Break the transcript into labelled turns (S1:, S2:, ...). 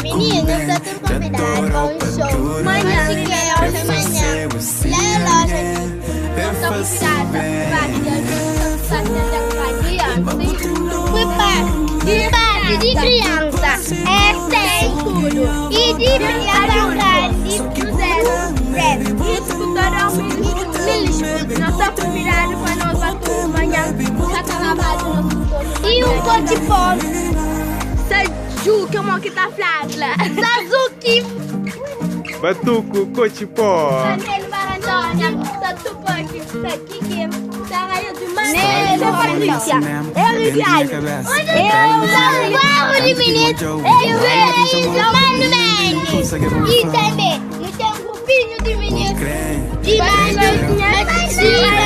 S1: Menino, eu só tô convidado para um show. Manhã, que é hoje amanhã. Lá na loja. Eu tô convidada Fui parte de criança. É sem tudo. E de bancada 200. E um cotipó.
S2: Sajuki, é uma que tá flávia.
S1: Sazuki.
S3: Batuku, cotipó.
S2: Daniel Barandônia, Tatupac, Taquique,
S1: Nelo Patrícia. Eu Eu sou barro de menino. Eu vejo Mano Mendes. E também, não tem um grupinho de meninos. De mano, de.